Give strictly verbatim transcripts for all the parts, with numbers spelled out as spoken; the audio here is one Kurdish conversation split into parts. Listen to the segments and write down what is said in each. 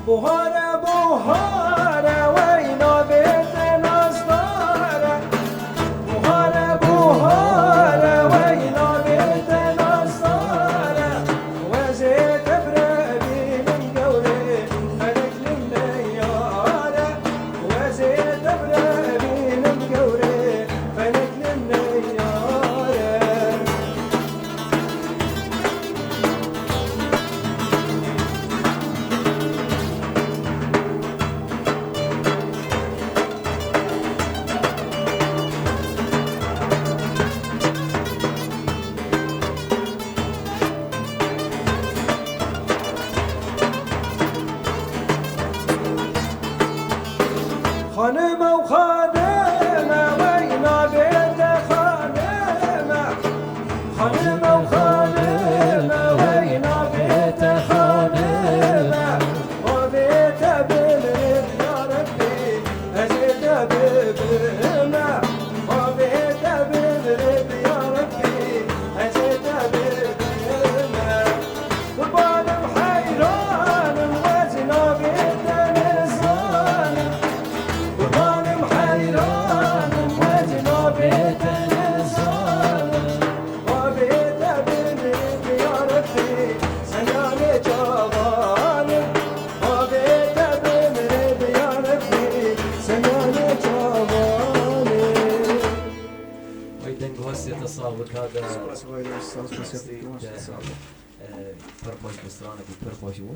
Buhare, buhare, wey navê te nasdar e. Buhare, buhare, wey navê te nasdar e. Wezê te bire bînim gewrê, felek min neyare. Wezê te bire bînim gewrê, felek min neyare. Xanime û xanime, wey navê te xanime. Xanime û xanime, wey navê te xanime. Bavê te bimirim ya Rebbî, ez ê te bibime. Bavê te bimirim ya Rebbî, ez ê te bibime. Qurbanim heyranim, wezî navê te nizanim. Qurbanim heyranim, wezî navê te nizanim. Bavê te bimirim ya Rebbî, senyanê çavanê. Bavê te bimirim ya Rebbî, senyanê çavanê. Ay deng hastiyete sağlık ha da. Spas, vay, sağ ol, spas, spas, spas. Ee, pir xweş bi stranekî pir xweş bû.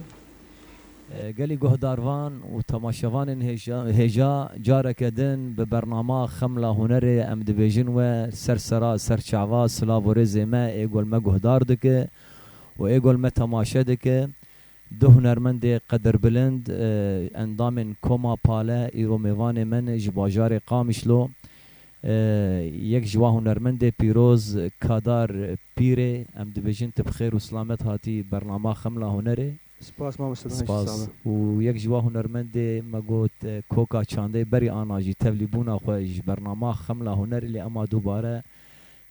Ee, gelî guhdarvan û temaşevanên hêja, hêja careke din bi bernama Xemla Hunerê em dibêjin we ser sera, ser çava, silav û rêzê me ê gol me guhdar dike û ê gol me temaşe dike. Du hunermendê qedirbilind, e, endamên Koma Pale îro mêvanê me ne ji bajarê Qamişlo. E, yek ji wa hunermendê pîroz Kadar Pîrê, em dibêjin tu bi xêr û silamet hatî bernama Xemla Hunerê. Spas mamoste, spas. Û yek ji wa hunermendê me got, e, Koka Çandê berî ana jî tevlîbûna xwe ji bernama Xemla Hunerê lê ema dubare,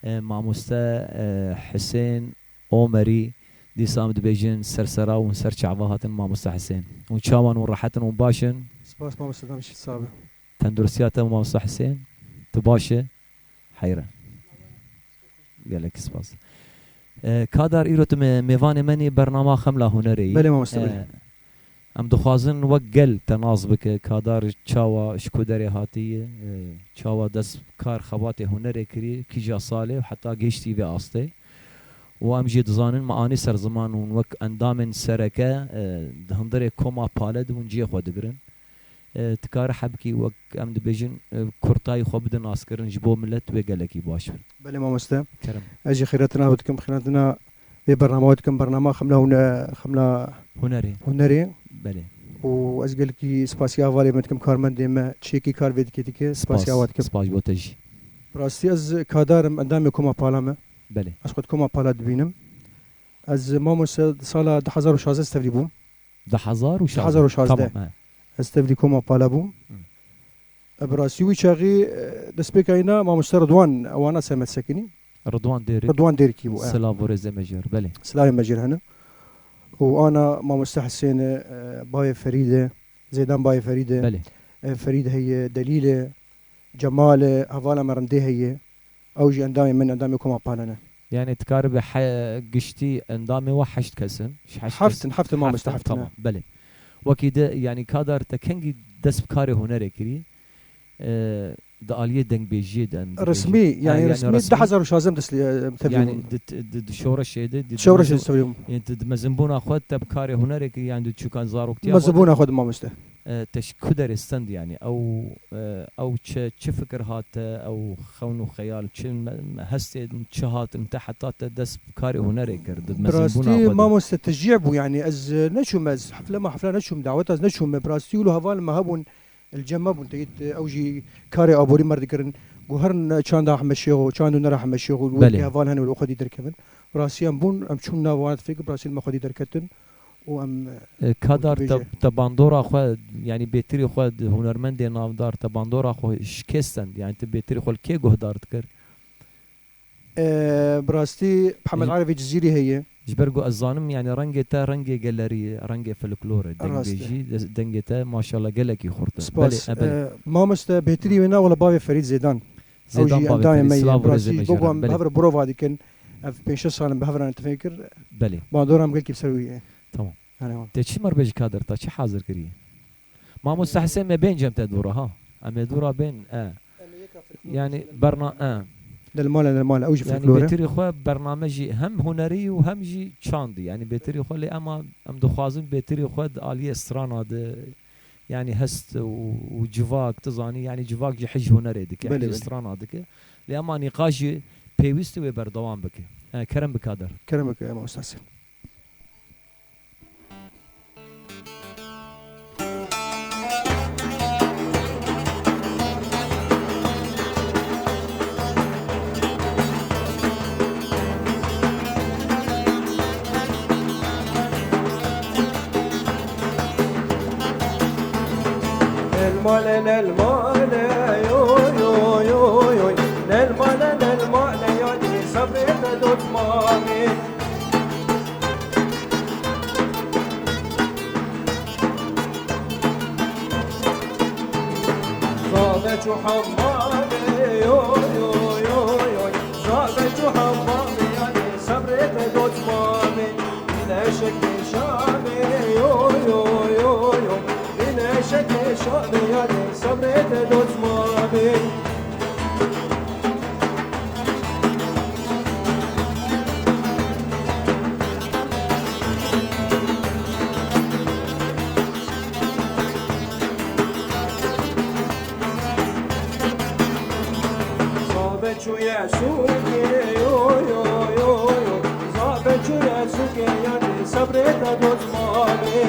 e, mamoste, e, Hisên Omerî, dîsa em dibêjin ser sera û ser çava hatin mamoste Hisên. Hûn çawan hûn rehet in, hûn baş in? Spas mamoste, dam jî sax be. Tenduristiya te mamoste Hisên, tu baş e? Heyre. Gelek spas. E, Kadar îro tu me-, mêvanê me nî bernama Xemla Hunerê yî. Belê mamoste, belê. E, em dixwazin wek gel te nas bike, Kadar çawa ji ku derê hatiye, e, çawa dest kar xebatê hunerê kirî, kîja salê û heta gihiştî vê astê. Û em jî dizanin me anî ser ziman û wek endamên sereke, e, di hundirê Koma Pale de hûn cihê xwe digirin. E, tu kare hebkî wek em dibêjin, e, kurtayî xwe bide naskirin ji bo milet wê gelekî baş bin. Belê mamoste. Kerem. Ez jî xêratina we dikim, xêratina vê bernama we dikim, bernama Xemla Hune-, Xemla Hunerê. Hunerê. Belê. Û ez gelekî spasiya hevalê me dikim, karmendê me, çêkî kar vê dikê dike, spasiya we dikim. Spas, spas bo te jî. Bi rastî ez Kadar im, endamê Koma Pala me. Belê. Ez xwe di Koma Pala dibînim. Ez mamoste di sala du hezar û şazdeh ez tevlî bûm. Du hezar û şazdeh. Du hezar û şazdeh. Tamam, he. Ez tevlî Koma Pala bûm. Hı. E, bi rastî wî çaxî, e, destpêka îna mamoste Ridwan, ewana Semed Sekinî. Ridwan Dêrik. Ridwan Dêrikî bû, e. Silav û rêzê me jê re, belê. Silavê me jê re hene. Û ana mamoste Hisên e, e, bayê Ferîd e, Zêdan bayê Ferîd e. Belê. E, Ferîd heye, Delîl e, Cemal e, hevala me Rindê heye. Ew jî endamê min, endamê Koma Pale ne. Yani dikaribe he-, giştî endamê we heşt kes in? Ji heşt kes? Heft in, heft in mamoste, heft in, heft in, tamam, he. Belê. Wekî de, yani Kadar te kengî dest bi karê hunerê kirî? E, di aliyê dengbêjiyê de em dibêjin. Resmî, yani, ha, yani resmî resmî. Du hezar û şazdeh em dest, e, tevlî bûm. Yani di, di, di şoreşê de, di, di şoreşê mezin-, tevlî bûm. Yani di, di mezinbûna xwe te bi karê hunerê kirî, yani di çûkan zaroktiya xwe de. Mezinbûna xwe de mamoste. E, te ji ku derê stend yani? Ew, e, ew çi, çi fikir hat te? Ew xewn û xeyal çi me, me hestê çi hatin te heta te dest bi karê hunerê kir? Di mezinbûna xwe de. Bi rastî mamoste teşcî bû yani. Ez, e, neçûm ez. Hefle ma hefle neçûm. Dawet ez neçûm. Bi rastî wilo heval me hebûn. Li cem me bûn. Teyit, e, ew jî karê aborî me re dikirin. Guherin çanda Ehmed Şêxo, çand û nera Ehmed Şêxo. Belê. Wekî heval hene wilo xwedî derkevin. Bi rastî em bûn. Em çûn nav wan fêk. Bi rastî me xwedî derketin. û em, e, Kadar te, te bandora xwe, yani bêtirî xwe di hunermendê navdar, te bandora xwe şikê stend, yani tu bêtirî xwe li kê guhdar dikir? E, bi rastî Mihemed Erefî Cizîrî heye. Ji ber ku ez zanim, yani rengê te rengê gelerî ye, rengê folklor e. Rast e. Dengbêjî, de-, dengê te maşallah gelekî xurt e. Spas. Belê, e, belê. E, mamoste, bêtirî wê na wela bavê Ferîd Zêdan. Ew Zêdan jî bavê endamê Ferîd, me ye, silav û rêzê me ji hev re. Belê. Bi hev re mirovadî kin. Ev pênc şeş sal in bi hev re ne tevî kir. Belê. Bandora em gelkî bi ser wî ye. Tamam. Yani, tamam. Te çi mer bêjî Kadir, ta çi hazir kiriye? Mamoste Hesên, me bên cem te dûra ha. Em ê dûra bên, e. Em ê yeka folklor Yani, bişînin. Berna-, e. Lel male, lel male, ew jî Yani, folklor e. Bêtirî xwe bername jî hem hunerî û hem jî çandî. Yani, bêtirî xwe lê ema em dixwazin bêtirî xwe di aliyê strana de, yani, hest û, û civak, tu zanî, yani, civak jî hij hunerê dike, Belê, hij belê. Strana dike. Lê ema nîqaş jî pêwîst e wê berdewam bike. E, kerem bi Kadir. Kerem bike, mamoste Hesên. Nel male, nel male, yo, yo, yo, yo. Nel male, nel male, ya dê sebrê te dot mame. Zave çû hemmamê, yo, yo, yo, yo. Zave çû hemmamê, yanî sebrê te dot mamê. Bîne şekê şamê, yo, yo, yo, yo. Bîne şekê şamê, yanî sebrê te dot mamê. Zave çûye sûkê, yo, yo, yo, yo. Zave çûye sûkê, yanî sebrê te dot mamê.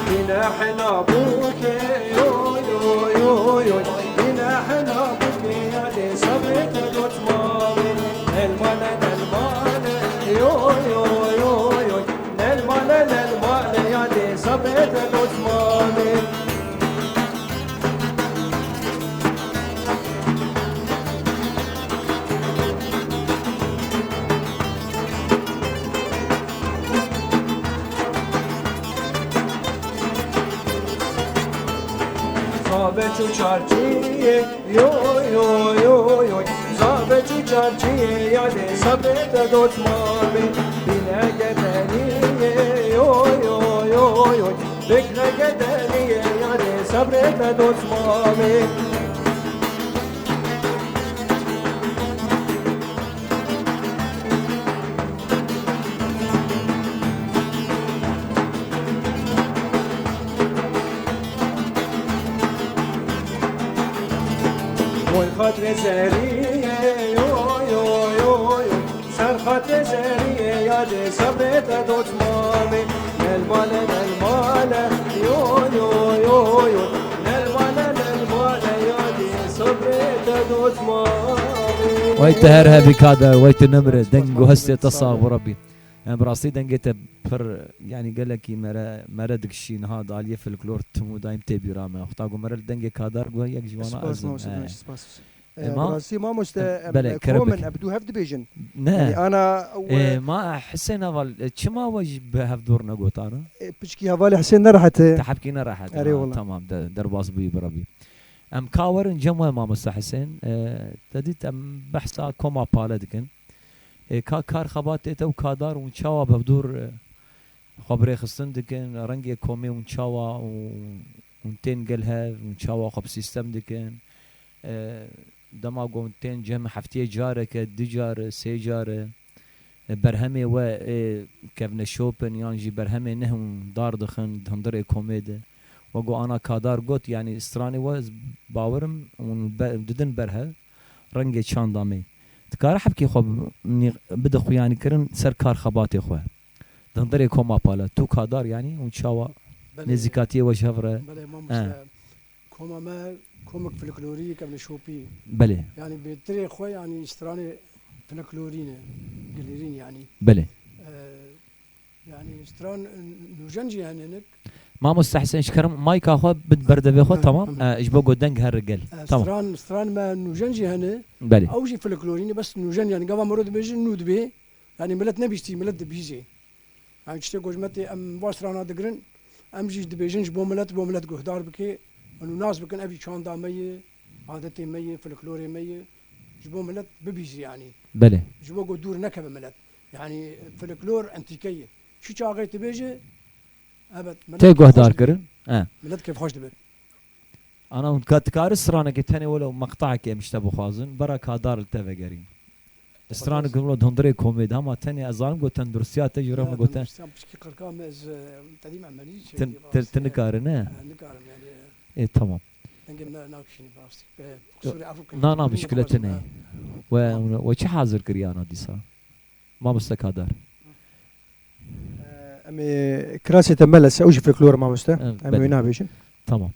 Bîne hena bûkê, yo, yo, yo, yo. Bîne hena bûkê, ya dê sebrê te dot mamê. Nel male, nel male, yo, yo, yo, yo. Nel male, nel male, ya dê sebrê te dot mamê. Zave çû çarçiyê, yo, yo, yo, yo. Zave çû çarçiyê, ya dê sebrê te dot mamê. Bîne gedeniyê, yo, yo, yo, yo. Fikre gedeniyê, ya dê sebrê te dot mamê. Moy xatirê zeriyê, yo, yo, yo, yo. Ser xatirê zeriyê, ya dê sebrê te dot mamê. Nel male, nel male, yo, yo, yo, yo. Nel male, nel male, ya dê sebrê te dot mamê. Wey tu her hebî Kadir, wey tu nimre. Deng û hestê te sax bo Rabbî. Em bi rastî dengê te pir, yanî gelekî mere, mere dikişî niha di aliyê folklor tim û daîm tê bîra me. Xweta ku mere li dengê Kadir got yek ji wana ez im. Spas, mamoste, he. Spas. E, Ema, bi rastî mamoste, e, em, belê, e, kerem kom in, bike. Em bi dû hev dibêjin. Ne. Yanî ana, e, we ma Hisên heval, e, çima we jî bi hev dor negotana? E, piçkî hevalê Hisên nerehet e. Te hebkî nerehet. Erê, ha, wela. Tamam, de, derbas bûyî bi Rabbî. Em ka werin cem we mamoste Hisên, e, te dît em behsa koma pale dikin. E, ka kar xebatê te û Kadar hûn çawa bi hev dor, e, xwe bi rêxistin dikin, rengê komê hûn çawa û hûn tên gel hev, hûn çawa xwe bi sîstem dikin. E, dema ku hûn tên cem heftiyê careke, du care, sê care, e, berhemê we ê kevneşop in yan jî berhemê ne hûn dar dixin di hundirê komê de. Wek ku ana Kadar got, yanî stranê we ez bawerim hûn be-, didin berhev rengê çanda me. Dikare hebkê xwe bi-, nî-, bide xuyanîkirin ser kar xebatê xwe. Di hundirê koma pale, tu Kadar yanî hûn çawa Belê. Nêzîkatiyê we ji hev re? Belê, mamoste. He. Koma me komik folklorî, kevneşopî. Belê. Yanî bêtirê xwe, yanî stranê folklorî ne, gilîrî ne yanî. Belê. E, yanî stran nûjen jî hene nik. Mamoste Hesen, ji kerem mayka xwe bid berdevê xwe, tamam. E, ji bo ku deng here gel. E, tamam. Stran, stran me nûjen jî hene. Belê. Ew jî folklorî ne, bes nûjen, yani gava mero dibêje nû dibê. Yani millet nebîstî, millet dibîzê. Yani tiştê ku ji me tê, em va strana digirin, em jî dibêjin ji bo millet, bo millet guhdar bike. Û nas bikin, evî çanda me ye, adetê me ye, folklorê me ye. Ji bo millet bibîzî yani. Belê. Ji bo ku dûr nekeve millet. Yani folklor entîke ye. Çi çaxê tu bêje, evet, millet Tê kêfxweş guhdar dibe. Kirin. He. Millet kêfxweş dibe. Ana hûn ka dikari stranekê tenê wele û meqtahekê em ji te bixwazin, bera kadar li te vegerîn. Stranekê wilo di hundirê komê de, hema tenê ez zanim ku tenduristiya te jî re Ya, min gote. Tenduristiya pişkî qirka me ez, e, tedîm emelî Tin, çekî tin, rast. Tin nikarin, ne? E, nikarim yani, e. E, tamam. Dengê min nakişînî rast. E, qusûrê efû Na, na, muşkile tine. We, we çi hazir kiriye ana dîsa? Mamoste Kadar. Em ê kirasê te melese, ew jî folklor mamoste. Evet, em ê belê. Wê nabêjin. Tamam.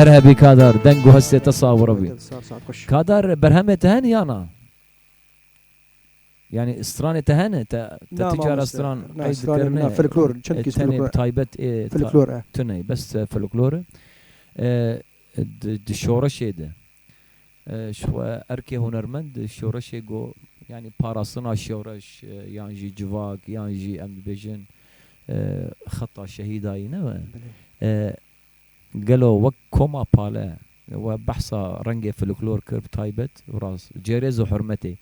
Her hebî Kadar, deng û hestê te sawira bî. Sağ, sağ, hoş. Kadar, berhemê te hene ya na? Yani stranê te hene, te, te Na, ti cara mamoste. Stran Na, qeyd stranê min kirine, na, folklor, çend e, kîs tenê folklor. Bi taybet, e, ta-, Folklor, e. Tune, bes, e, folklor. E, di, di şoreşê de. E, ji xwe erkê hunermend di şoreşê go, yani parastina şoreş, e, yan jî civak, yan jî em dibêjin, e, xeta şehîdayî ne we? Belê. E, Gelo wek koma pale we behsa rengê folklor kir bi taybet û rast cêrêz û hurmetê.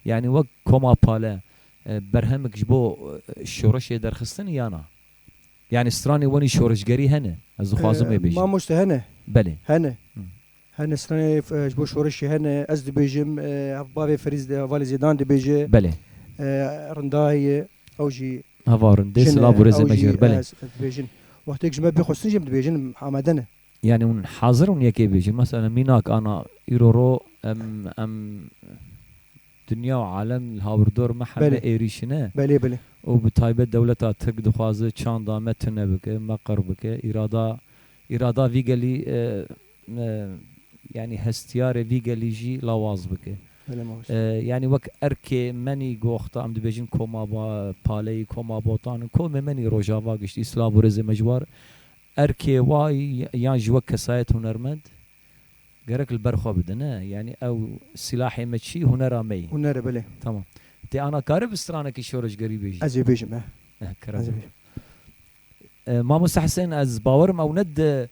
Yani wek koma pale, e, berhemek ji bo, e, şoreşê derxistin ya na? Yani stranê wenî şoreşgerî hene? Ez dixwazim E, wê bêjim. Mamoste hene. Belê. Hene. Hı. Hene stranê, e, ji bo şoreşê hene, ez dibêjim, e, hev bavê Ferîz de, hevalê Zêdan dibêje. Belê. E, Rindayê, ew jî Hevalê Rindê, jin e, silav û rêzê ew me jî jê re, belê. E, dibêjin. Wextêk ji me bixwestin jî em dibêjin, em amade ne. Yani hûn hazir hûn yekê bêjin. Mesela mînak ana îro ro em, em dinya û alem li hawirdor me hemle Belê. êrîşî ne. Belê, belê. Û bi taybet dewleta Tirk dixwaze çanda me tune bike, me qir bike. Îrada, îrada vî gelî, e, e, yani hestiyarê vî gelî jî lawaz bike. Belê mamoste. E, yani wek erkê menî goxta em dibêjin koma ba, paleyî, koma botan, komê menî Rojava giştî, silav û rêzê me ji war. Erkê wa yan jî wek kesayet hunermend gerek li ber xwe bide, ne? Yani ew silahê me çi, hunera me yî. Hunere, belê. Tamam. Tê ana kare bi stranekî şoreşgerî bêjî? Ez ê bêjim, e. Eh, kerem. Ez ê bêjim. E, Mamoste Hesên, ez bawerim ew ne di,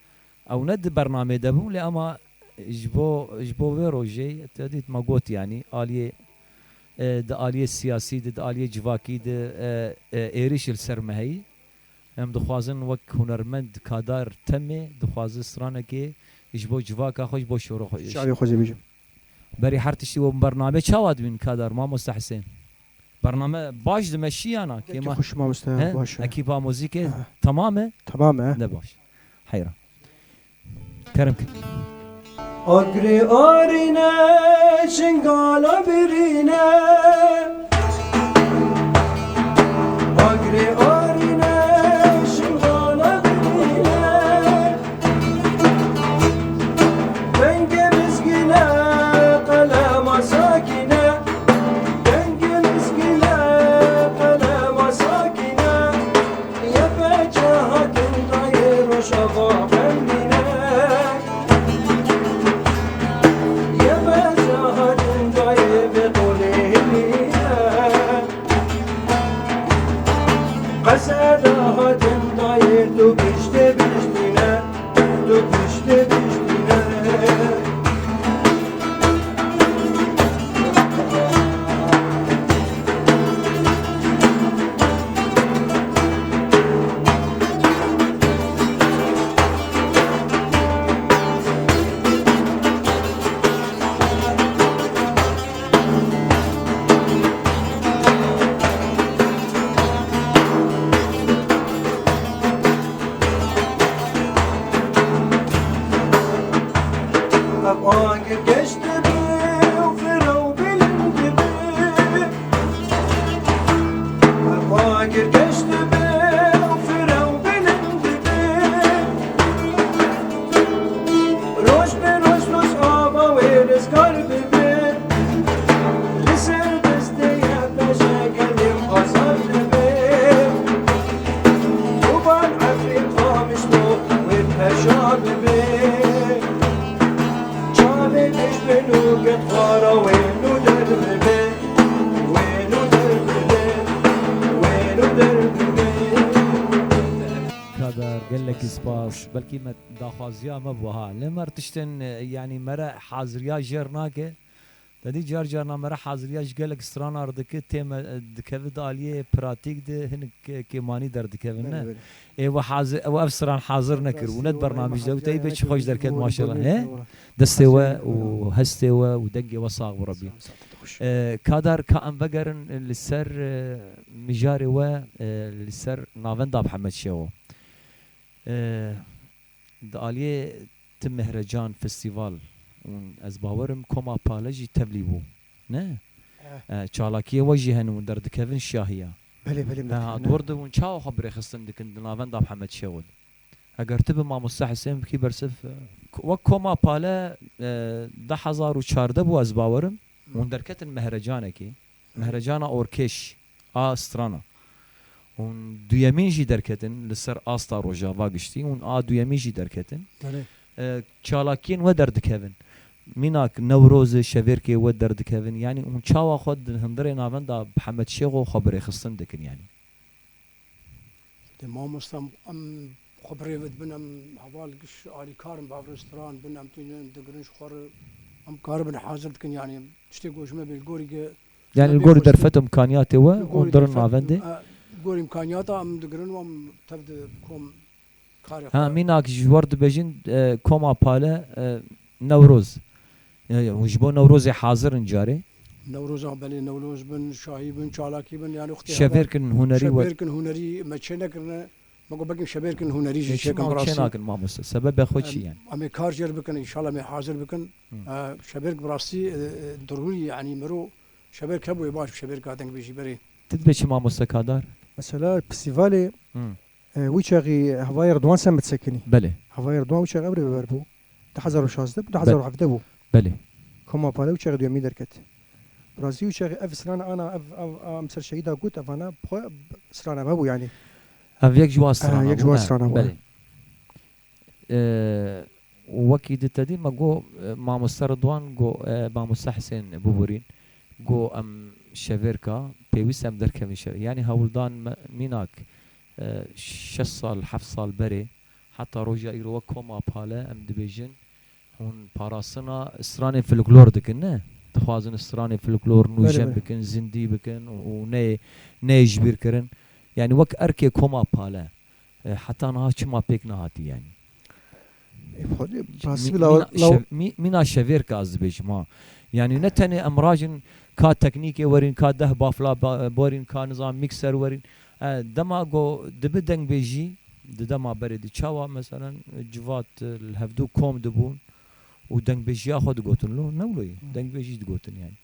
ew ne di bernameyê de bû, lê ama ji bo, ji bo vê rojê, te dît me got, yani, aliyê, e, di aliyê siyasî de, di aliyê civakî de, e, e, êrîş li ser me heyî. Em dixwazin wek hunermend Kadar Temê, dixwaze stranekê ji bo civaka xwe, ji bo şoro xwe. Çavê xwe zê bêjim. Berî her tiştî we bername çawa dibîn Kadar, Mamoste Hesên? Bername baş dimeşî yana? Gelkî kêma-, xweş mamoste, he? Baş e. Ekîpa muzîkê Aha. Tamam e? Tamam e. Ne baş. Heyran. Kerem kir. Agirê arîne, şingala birîne. Agirê arîne, şingala birîne. Dengê mizgîne, qelema sakîne. Dengê mizgîne, qelema sakîne. Ye beca hatin dayê Rojava xemgîne. Ye beca hatin dayê vê qolê hilîne. Qeseda hatin dayê tu piştê piştîne. Tu piştê piştîne. Ev agir geş dibe û fira û bilind dibe. Ev agir geş dibe û fira û bilind dibe. Roj bi roj doz ava wê rizgar dibe. Li ser destê ye beje gelê azad dibe. Koban Efrîn Qamişlo wê perşa bibe. Çavê dijmin û get xwara wê nû der bibe. Wê nû der bibe. Wê nû der bibe. Kadar, gelekî spas. Belkî me daxwaziya me bû ha. Lê mer tiştên, e, yanî me re haziriya jêr nake. Te dî car carna me re haziriya ji gelek strana re dike, tê me, e, dikeve di aliyê pratîk de hinek, e, kêmanî derdikevin, ne? Belê, belê. Ê we hazir, ew ev stran hazir nekir û ne di bernamij de û te yî bê çi xweş derket maşallah, he? Destê we û hestê we û dengê we sax bi Rebbî. Sağ ol, sağ ol, te xweş. E, Kadar, ka em vegerin li ser, e, mijarê we, e, li ser navenda Mihemed Şêxo. E, Di aliyê Ti Mehrecan Festîval û ez bawerim koma pale jî tevlî bû. Ne? Eh. Eh, çalakiyê we jî hene û derdikevin şahiya. Belê, belê, me Ha, dikevin, dor ne? De hûn çawa xwe birêxistin dikin di navenda Mihemed Şêxo de? Eger tu bi mamoste Hesên bikî bersiv, eh, k-, wek koma pale, eh, du hezar û çardeh bû ez bawerim, Hmm. hûn derketin Mehrecanekê. Mehrecana Orkêş a strana. Hûn duyemîn jî derketin li ser asta Rojava giştî. Hûn a duyemîn jî derketin. Belê. E, çalakiyên we derdikevin. Mînak Newrozê şevêrkê we derdikevin. Yanî hûn çawa xwe di hundirê navenda Mihemed Şêxo xwe birêxistin dikin yanî? Dê mamoste em, em xwe bi rê ve dibin, em heval giş alîkar in, bi hev re stran bin, em tînin digirin ji xwe re, em karibin hazir dikin, yanî tiştê ku ji me bê li gorî ge, Yani li gorî derfet û imkaniyatê we, hûn dirin navendê? Li gorî imkaniyata em digirin û em tev di kom karê xwe. Ha, mînak ji war dibêjin, e, koma pale, e, Newroz. E, hûn ji bo Newrozê hazir in carê? Newroza belê, Newroz bin, şahî bin, çalakî bin, yani wextê Şevêrkin hunerî we- Şevêrkin hunerî me çê nekirine. Me got, belkî şevêrkin hunerî jî Ê, çêkin çima bi rastî. Çênakin mamoste? Sebebe xwe çi Em, yani? Em ê kar jêr bikin, înşallah em ê hazir bikin. Hı. E, şevêrk bi rastî, e, e, dirûrî, yani miro şevêrk hebûye baş, şevêrka dengbêjî berê. Tu dibê çi mamoste Kadar? Mesela festîvalê, Hı. e, wî çaxî hevayê Ridwan Semed sekinî. Belê. Hevayê Ridwan wî çaxî ev rê bi ber bû. Du hezar û şazdeh bû, Be- du hezar û hevdeh bû. Belê. Koma Pale wî çaxî duyemî derket. Bi rastî wî çaxî ev strana ana, ev, ev, ev em ser şehîda got, ev ana bi xwe strana me bû yani. Ev yek ji wan Ha, strana yek bû, ji wan ha, strana bû, belê. ha. E, û wekî di te dî me got, e, mamoste Ridwan got, e, mamoste Hisên bibûrîn. Got em şevêrka pêwîst em derkevin şevê. Yani hewldan me mînak, e, şeş sal, heft sal berê, heta roja îro wek Koma Pale em dibêjin, hûn parastina stranên folklor dikin, ne? Dixwazin stranên folklor Belê, nûjen belê. bikin, zindî bikin û, û neyê, neyê ji bîr kirin. Yani wek erkê Koma Pale, e, heta niha çima pêk nehatî yani? E, xwedê, Mî-, rastî bila mîna law- şev-, mî-, mîna şevêrka ez dibêjim ha. Yani ne tenê em rajin ka teknîkê werîn, ka deh bafla ba-, borîn, ka nizam mîkser werîn. E, dema go dibi dengbêjî, di dema berê di çawa meselen civat, e, li hevdû kom dibûn û dengbêjiya xwe digotin lo, ne wilo ye? Hı. Dengbêjî digotin yani.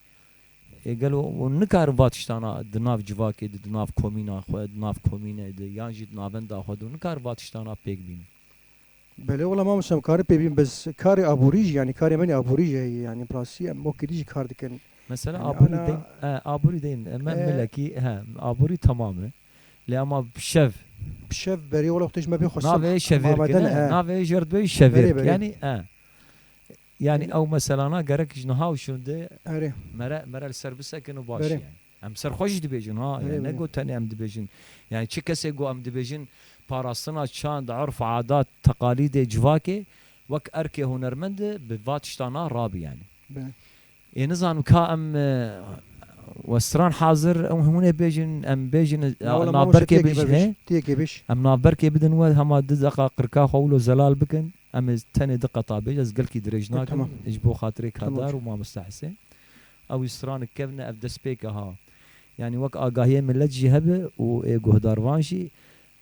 Ê, gelo hûn nikarin va tiştana di nav civakê de, di nav komîna xwe, di nav komînê de, yan jî di navenda xwe de, hûn nikarin va tiştana pêk bînin? Belê, wela mamoste em karin pê bînin, bes karê aborî jî, yani karê me nê aborî jî heye, yani bi rastî em wekî dî jî kar dikin. Mesela Yani aborî ana deyn, e, aborî deyn, e, me E, milekî, he, aborî temam e. Lê ama şev. Şev berê, wela wextê ji me bê xwestin. Navê şevêrk, Muhammeden, ne? he. Navê jêr dibê şevêrk. Berê, berê. Yani, e. Yani Belê. ew meselana gerek ji niha û şûnde Erê. mere, mere li ser bisekin û baş Belê. yani. Em ser xwe jî dibêjin ha, Belê, yani ne belê. got tenê em dibêjin. Yani çi kesê got em dibêjin parastina çand, erf, adat, teqalîdê civakê wek erkê hunermend bi va tiştana rabî yani. Belê. Ê nizanim ka em, e, we stran hazir, em hûn ê bêjin, em bêjin, e, Ya wela navberkê mamoste, bêj, tiyekê he? bêj, tiyekê bêj. Em navberkê bidin we, hema du deqa qirka xwe wilo zelal bikin. Em ê tenê du qeta bêj, ez gelkî dirêj E, nakim. tamam. Ji bo xatirê Tamam. Kadar û mamoste Hisên. Ew wî stranik kevne, ev destpêk e ha. Yani wek agahiyê millet jî hebe û ê guhdarvan jî,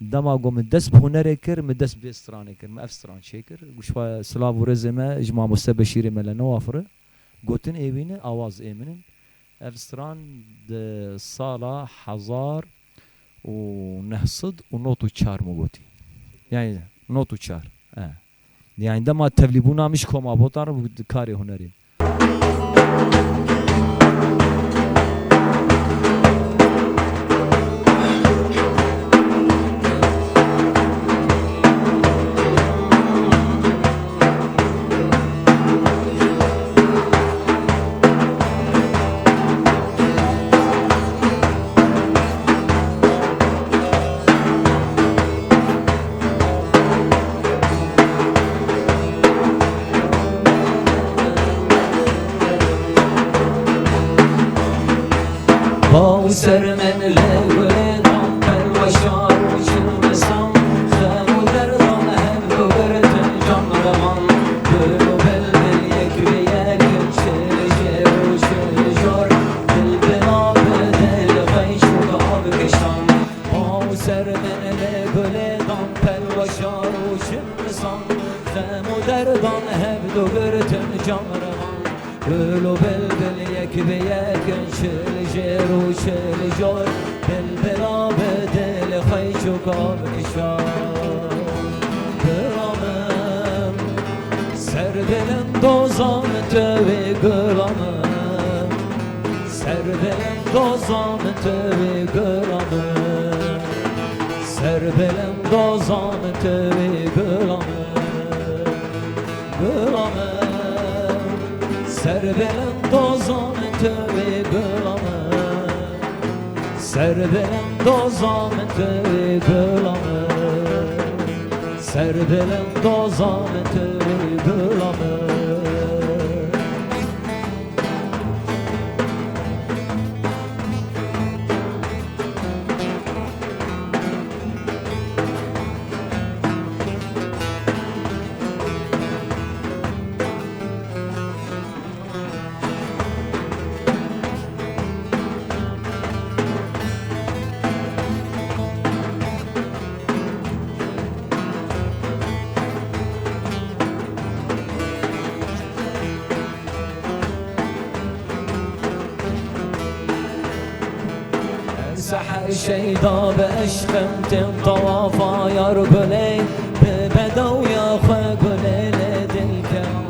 dema ku min dest bi hunerê kir, min dest bi vê stranê kir, min ev stran çêkir. Û ji xwe silav û rêzê me ji mamoste Beşîrê me le newafire. Gotin ê wî ne, awaz ê min in. Ev stran di sala hezar û neh sed û nod û çar min gotî. Yani nod û çar. E. Yani dema tevlîbûna min ji Koma Botan re bû di karê hunerê. Baw ser min li gulê dan, perweşa rojin disan, xem û derdan hev dogirtin cam revan. Gul û bilbil yek bi yek, çil jêr û çil jor, bilbila bi dil xweş û gav kişan. Baw ser min li gulê dan, perweşa rojin disan, xem û derdan hev dogirtin cam revan. Gul û bilbil yek bi yek in, çil jêr û çil jor, bilbila bi dil xweş û gav kişan. Gula min, serbilind doza min tu wî, gula min. Serbilind doza min tu wî, gula min. Serbilind doza min tu wî, gula min. Gula min. Serbilind doza min tu wî, gula min. Serbilind doza min tu wî, gula min. Serbilind doza min tu wî, gula min. Şeyda bi eşqim tim tawafa yar gulê, bi bedewiya xwe gulê lê dilkeram.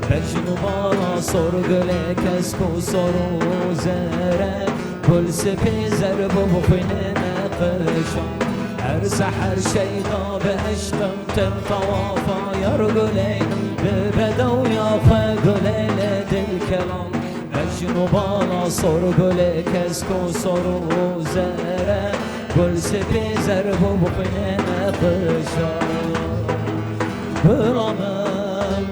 Bejn û bala sor gulê kesk û sor û zere, gul spî zerb û bi xwînê neqişan. Her seher şeyda bi eşqim tim tawafa yar gulê, bi bedewiya xwe gulê lê dilkeram. Bejn û bala sor gulê kesk û sor û zere, gul spî zerb û bi xwînê neqişan. Gula min,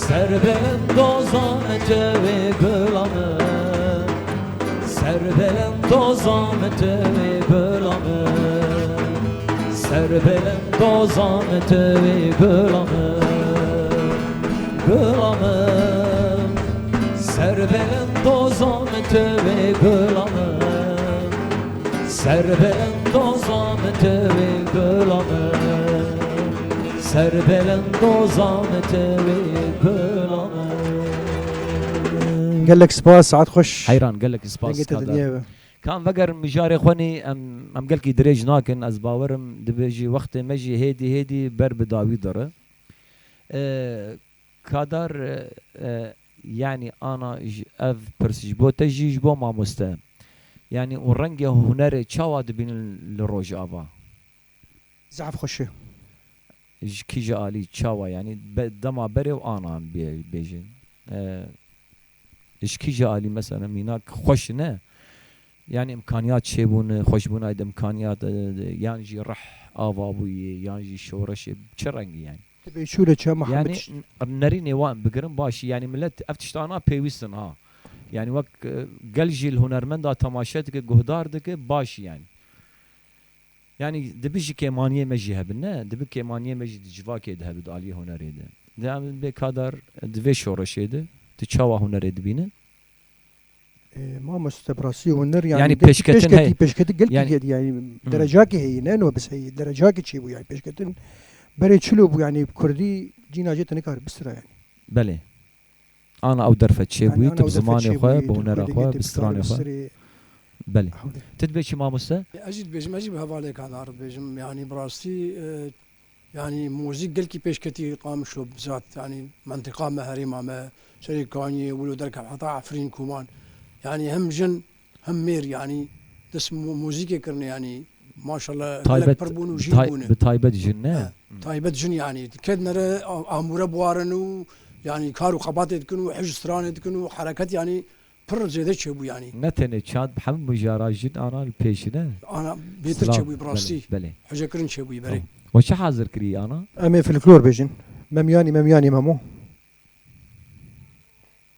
serbilind doza min tu wî gula min. Serbilind doza min tu wî gula min. Serbilind doza min tu wî gula min. Gula min. Serbilind doza min tu wî gula min. Serbilind doza min tu wî gula min. Serbilind doza min tu wî gula min. Gelek spas, saet xweş. Heyran, gelek spas, Dengê te kadar. Dinyê be. Kan vegerin mijarê xwe nî, em, em gelkî dirêj nakin, ez bawerim dibêjî wextê me jî hêdî hêdî ber bi dawî dire. E, kadar, e, e, yanî ana ji, ev pirs ji bo te jî ji bo mamoste. Yanî û rengê hunerê çawa dibînin li Rojava? Zehf xweş e. Ji kîja alî çawa, yanî be-, dema berê û ana em bê-, bêjin. E, ji kîja alî mesela mînak xweş ne? Yanî imkaniyat çêbûne, xweşbûnayê de imkaniyat, e, yan jî rih ava bûye, yan jî şoreşê çi rengî yanî? Dibê şûre çi Mihemed Yanî ş- n-, nerînê wan bigirin baş, yanî millet ev tiştana pêwîst in ha. Yanî wek, e, gel jî li hunermenda temaşe dike, guhdar dike, baş yanî. Yanî dibi ji kêmaniyê me jî hebin, ne? Dibi kêmaniyê me jî di civakê de hebin, di aliyê hunerê de. De em bê kadar di vê şoreşê de, tu çawa hunerê dibîne? E, mamoste, bi rastî huner, yanî Yanî gelkî pêşketin pêşketî, heye. Pêşketî gelkî Yanî heye, yanî Hı. derecakê heye, ne no bes heye, derecakê çêbû, yanî pêşketin berê çilo bû, yanî kurdî cîna jê te nikare bistira, yanî. Belê. Ana ew derfet çêbûyî, Yanî ana tu bi ew derfet zimanê çêbûyî, xwe, bi tu hunera xwe, dikê, bi tu stranê xwe. Serê Belê. Hewlê. Tu dibê çi mamoste? Ez jî dibêjim, ez jî bi hevalê Kadar dibêjim. Yanî bi rastî, e, yanî muzîk gelkî pêşketî Qamişlo bizat, yanî mentiqa me, herêma me, serê Kaniyê, wilo derkev heta Efrîn, Koman. Yanî hem jin, hem mêr, yanî dest mu-, muzîkê kirine, yanî maşallah gelek Taybet, pir bûn û jîn tay-, bûne. Bi taybet jin ne? He, Hı. taybet jin yanî. Kednere a-, amûre biwarin û yanî kar û xebatê dikin û hij stranê dikin û hereket yanî pir zêde çêbû yanî. Ne tenê çand, hemû mijara jin ana li pêşine. Ana bêtir Silav, çêbû bi rastî. Belê, belê. Hecekirin çêbû berê. Tamam. We çi hazir kirî ana? Em ê folklor bêjin. Memyanî, memyanî memo.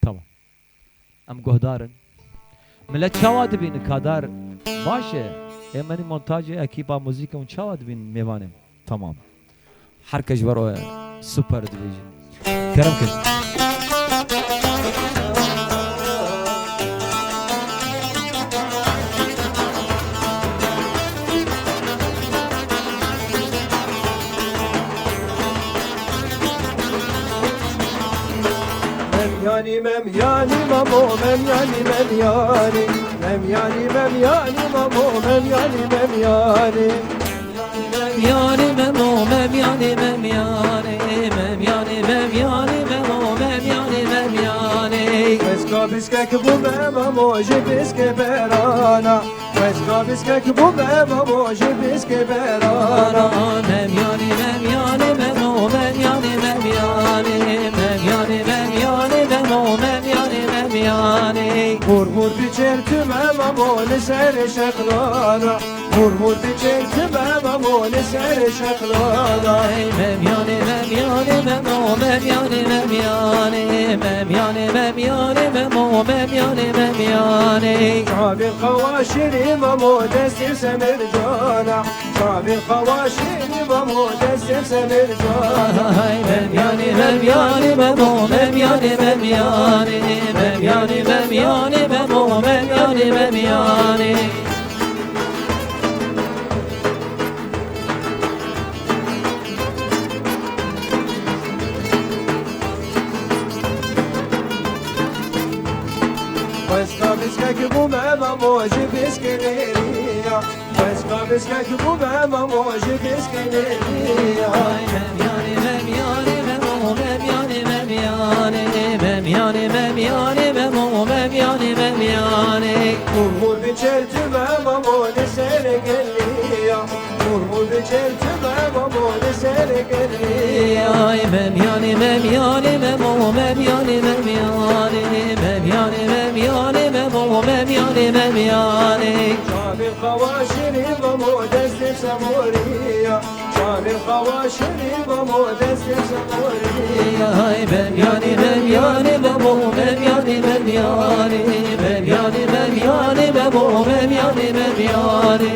Tamam. Em guhdar in. Millet çawa dibînin kadar baş e? Ê menî montajê ekîpa muzîkê hûn çawa dibînin mêvanê? Tamam. Her kes ji ber we super dibêjin. Kerem kin. Memyanî, memyanî, memo, memyanî, memyanî. Memyanî, memyanî, memo, memyanî, memyanî. Memyanî, memo, memyanî, memyanî. Memyanî, memyanî, memo, memyanî, memyanî. Xweska biskek bû me, memo, ji biskê berana. Xweska biskek bû me, memo, ji biskê berana. Memyanî, memyanî, memo, memyanî, memyanî. Memyanî, memyanî, memo, memyanî, memyanî. Hûr hûr diçêr tu me, memo, li serê şexlana. Hûr hûr diçêr tu me, memo, li serê şexlana. Ey memyanî, memyanî, memo, memyanî, memyanî. Memyanî, memyanî, memo, memyanî, memyanî. Çavê xewa şirî, memo, destê semircana. Çavê xewa şirî, memo, destê semircana. Ay, memyanî, memyanî, memo, memyanî, memyanî. Memyanî, memyanî, memo, memyanî, memyanî. Xwesta biskek bû me, memo, ji biskê nêrî ya. Biskek bû be mamo ji biskê nêrî. Ay mem yanî mem yanî memo mem yanî mem yanî. Mem yanî mem yanî memo mem yanî mem yanî. Hûr hûr biçertime mamo li ser gelî ya. Hûr hûr biçertime mamo li ser gelî ya. Ay mem yanî mem yanî memo mem yanî mem yanî. Mem yanî mem yanî memo mem yanî mem yanî. Çavê xewa şirî memo destê semorî ya. Çavê xewa şirî memo destê semorî ya. Ay mem yanî mem yanî memo mem yanî mem yanî. Mem yanî mem yanî memo mem yanî mem yanî.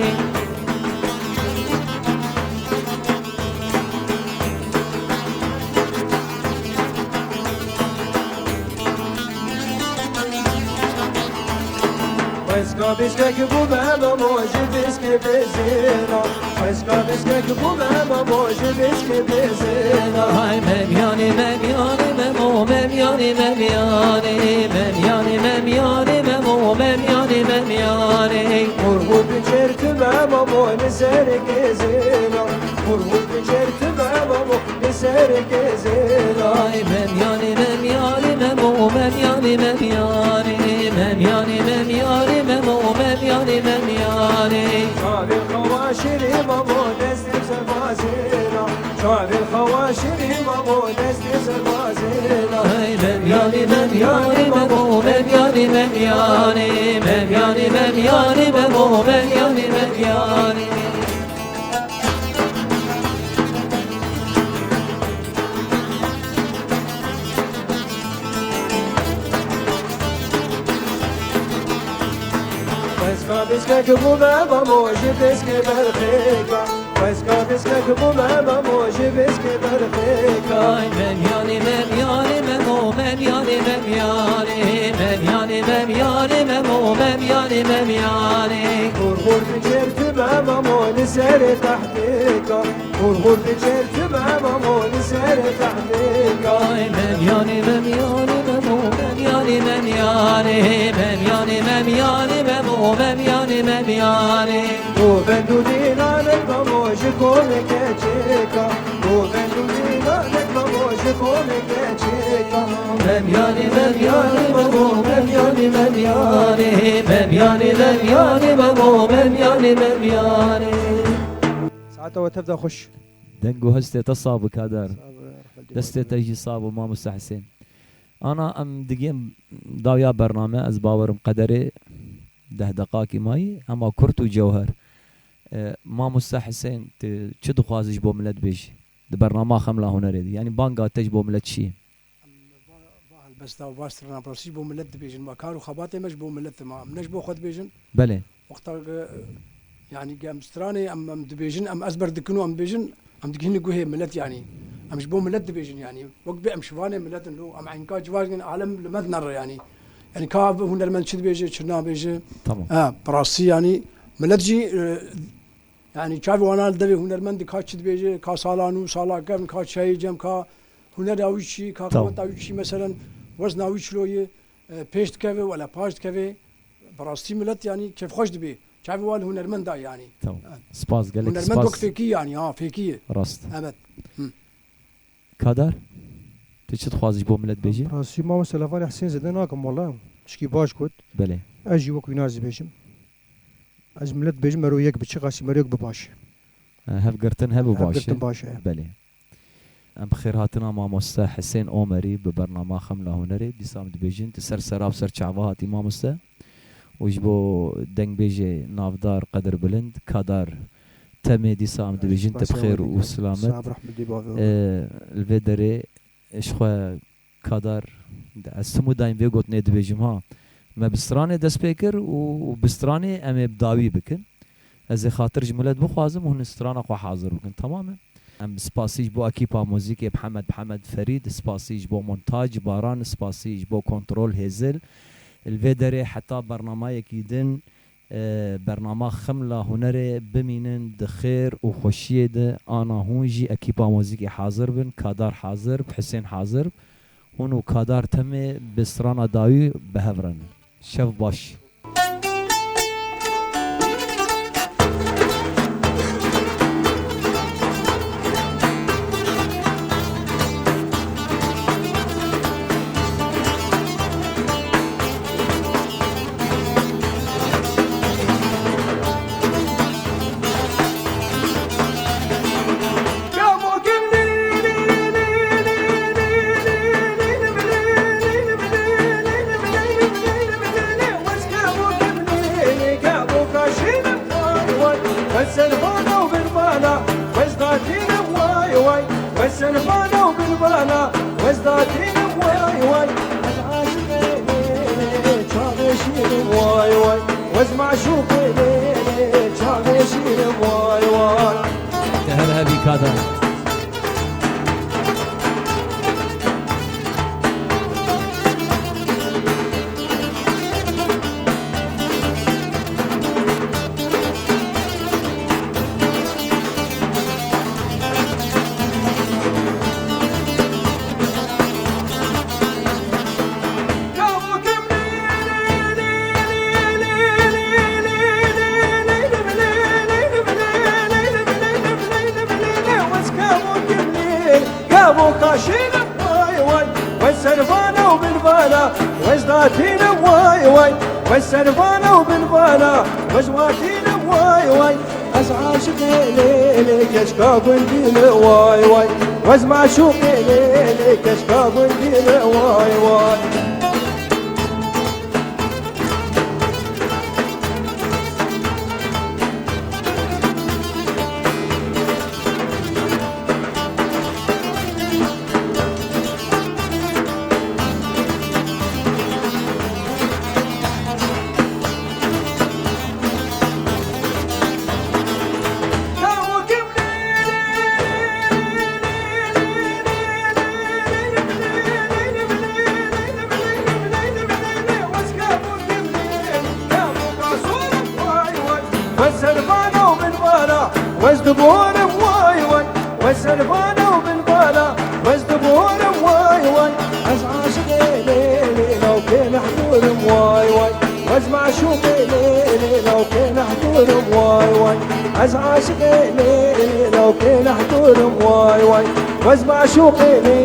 Xwezka biskek bû be memo ji biskê bêzêna. Xwezka biskek bû be memo ji biskê bêzêna. Ay mem yanî mem yanî memo mem yanî mem yanî. Mem yanî mem yanî memo mem yanî mem yanî. Hûr hûr biçertime memo li ser kêzêna. Hûr hûr biçertime memo li ser kêzêna. Ay mem yanî mem yanî memo mem yanî mem yanî. Mem yanî mem yanî memo mem yanî mem yanî. Çavê xewa şirî memo destê serbazêna. Çavê xewa şirî memo destê serbazêna. Ay mem yanî mem yanî memo mem yanî mem yanî. Mem yanî mem yanî memo mem yanî mem yanî. Xwezka biskek bû be mamo ji biskê berxêka. Xwezka biskek bû be mamo ji biskê berxêka. Ay mem yanî mem yanî memo mem yanî mem yanî. Mem yanî mem yanî memo mem yanî mem yanî. Hûr hûr biçertime memo li serê tehtêka. Hûr hûr biçertime memo li serê tehtêka. Ay mem yanî mem yanî memo mem yanî mem yanî. Mem yanî mem yanî memo mem yanî mem yanî. Govend û dîlanek memo ji komê keçêka. Govend û dîlanek memo ji komê keçêka. Mem yanî mem yanî memo mem yanî mem yanî. Mem yanî mem yanî memo mem yanî mem yanî. Saeta we tev de xweş. Deng û hestê te sax bi Kadar. Sax bi, rehmetî Destê te jî sax bi mamoste Hisên. Ana em digihên dawiya bername, ez bawerim qederê deh deqakî mayî, hema kurt û cewher. E, mamoste Hisên, tu çi dixwazî ji bo milet bêjî? Di bernama Xemla Hunerê de. Yanî banga te ji bo milet çi ye? Em va, va helbesta, va strana bi rastî ji bo milet dibêjin. Va kar û xebatê me ji bo milet e. Ma em ne ji bo xwe dibêjin. Belê. Wexta ke, yanî ke em stranê em, em dibêjin, em ezber dikin û em dibêjin, em digihînin guhê milet yanî. Em ji bo milet dibêjin yanî. Wek bê em şivanê milet in lo, em enka civakên alem li me dinere yanî. Yanî ka hunermend çi dibêje, çi nabêje. Tamam. Ha, bi rastî yanî milet jî, e, yanî çavê wana li devê hunermend ka çi dibêje, ka sala nû, sala kevn, ka çiyayê cem, ka hunera wî çi, ka Tamam. qeweta wî çi, meselen wezna wî çilo ye, e, pêş dikeve, wela paş dikeve. Bi rastî milet yanî kêfxweş dibe. Çavê wan li hunermend da yanî. Tamam. Ha. Spas, gelek Hunermend spas. wek fêkî yanî, ha, fêkî ye. Rast. Evet. Hı. Kadar, tu çi dixwazî ji bo milet bêjî? Bi rastî mamoste lafan Hisên zêde nakim wala. Tişkî baş got. Belê. Ez jî wek wî nazî bêjim. Ez milet bêjim, mero yek bi çi qasî mero yek bi baş. E, hevgirtin hebû baş e. Hevgirtin baş e. Belê. Em bi xêrhatina mamoste Hisên Omerî bi bernama Xemla Hunerê, dîsa em dibêjin, tu ser sera bi ser çava hatî mamoste. Û ji bo dengbêjê navdar, qedirbilind, Kadar Temê dîsa em dibêjin, tu bi xêr û silamet. Sağ ol, rahmetli bavê. E, li vê derê ji xwe Kadar, ez tim û daîm vê gotinê dibêjim ha. Me bi stranê dest pê kir û, û bi stranê em ê bi dawî bikin. Ez ê xatir ji milet bixwazim û hûn strana xwe hazir bikin. Temam e. Em spasî ji bo ekîpa muzîkê Mihemed, Mihemed Ferîd, spasî ji bo montaj Baran, spasî ji bo kontrol Hêzil. Li vê derê heta bernamayekî din, e, bernama Xemla Hunerê bimînin di xêr û xweşiyê de. Ana hûn jî ekîpa muzîkê hazir bin, Kadar hazir, Hisên hazir. Hûn û Kadar Temê bi strana dawî bi hev re ne. Şev baş. Wez servana û binvana, wez datînim way way. Wez servana û binvana, wez datînim way way. Ez aşiqê lê çaxê şîrim way way. Wez maşûqê lê çaxê şîrim way way. Te her hebî kada. Gavo kaşînim way way, wez servana û binvana, wez datînim way way, wez servana û binvana, wez watînim way way. Ez aşiqê lê lê keşka gundî lê way way. Wez maşûqê lê lê keşka gundî lê way way. Wez servana û binvana, wez diborim way way. Wez servana û binvana, wez diborim way way. Ez aşiqê lê lê lawkê nehdurim way way. Wez maşûqê lê lê lawkê nehdurim way way. Ez aşiqê lê lê lawkê nehdurim way way. Wez maşûqê lê